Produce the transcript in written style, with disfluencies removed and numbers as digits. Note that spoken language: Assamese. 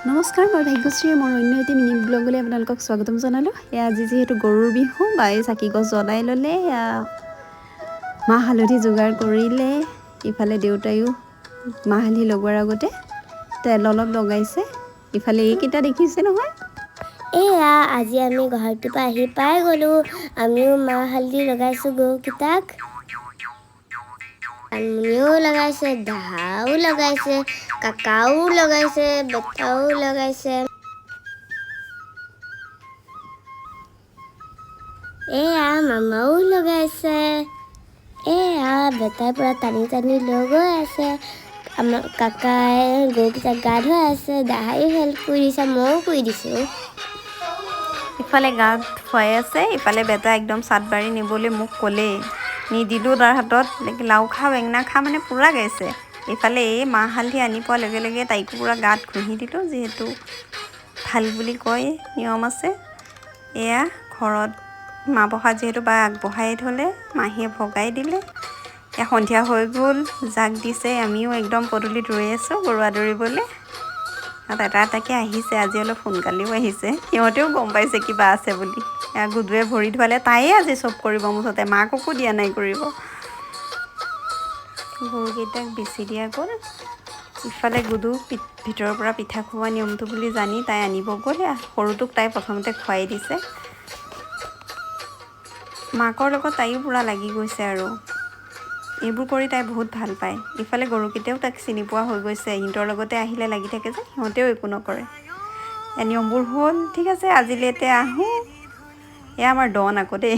নমস্কাৰ, মই ভাগ্যশ্ৰীয়ে মোৰ অন্য এটি মিনি ব্লগলৈ আপোনালোকক স্বাগতম জনালোঁ। এয়া আজি যিহেতু গৰুৰ বিহু, বায়ে চাকি গছ জ্বলাই ল'লে, এয়া মাহ হালধি যোগাৰ কৰিলে। ইফালে দেউতায়ো মাহ হালধি লগোৱাৰ আগতে তেল অলপ লগাইছে। ইফালে এইকেইটা দেখিছে নহয়। এয়া আজি আমি গুৱাহাটীৰ পৰা আহি পাই গ'লোঁ। আমিও মাহ হালধি লগাইছোঁ গৰুকেইটাক। আন্মুনিও লগাইছে, দাহাও লগাইছে, কাকাও লগাইছে, বেটাও লগাইছে। এয়া মামাও লগাইছে। এয়া বেটাই পূৰা টানি টানি লৈ গৈ আছে। আমাৰ কাকাই গৰুকেইটাক গা ধুৱাই আছে। দাহায়ো হেল্প কৰি দিছে, ময়ো কৰি দিছোঁ। ইফালে গাত ধুৱাই আছে, ইফালে বেটা একদম চাট বাৰী নিবলৈ মোক ক'লেই, নিদিলোঁ তাৰ হাতত। লাও খা বেঙেনা খা মানে পূৰা গাইছে। ইফালে এই মাহ হালধি আনি পোৱাৰ লগে লগে তাইকো পূৰা গাত ঘঁহি দিলোঁ, যিহেতু ভাল বুলি কয়, নিয়ম আছে। এয়া ঘৰত মাহ প্ৰসাদ যিহেতু বা আগবঢ়াই থ'লে, মাহীয়ে ভগাই দিলে। এয়া সন্ধিয়া হৈ গ'ল, জাক দিছে। আমিও একদম পদূলিত ৰৈ আছোঁ গৰু আদৰিবলৈ। তাত এটা এটাকৈ আহিছে, আজি অলপ সোনকালেও আহিছে। সিহঁতেও গম পাইছে কিবা আছে বুলি। এয়া গুডুৱে ভৰি ধুৱালে, তাইয়ে আজি চব কৰিব মুঠতে, মাককো দিয়া নাই কৰিব। গৰুকেইটাক বেচি দিয়া গ'ল। ইফালে গুডু ভিতৰৰ পৰা পিঠা খোৱা নিয়মটো বুলি জানি তাই আনিব গ'ল। এয়া সৰুটোক তাই প্ৰথমতে খুৱাই দিছে। মাকৰ লগত তাইও পূৰা লাগি গৈছে আৰু এইবোৰ কৰি তাই বহুত ভাল পায়। ইফালে গৰুকেইটাও তাইক চিনি পোৱা হৈ গৈছে, সিহঁতৰ লগতে আহিলে লাগি থাকে যে, সিহঁতেও একো নকৰে। এয়া নিয়মবোৰ হ'ল, ঠিক আছে, আজিলৈ এতিয়া আহোঁ। এয়া আমাৰ ডন আকৌ দেই।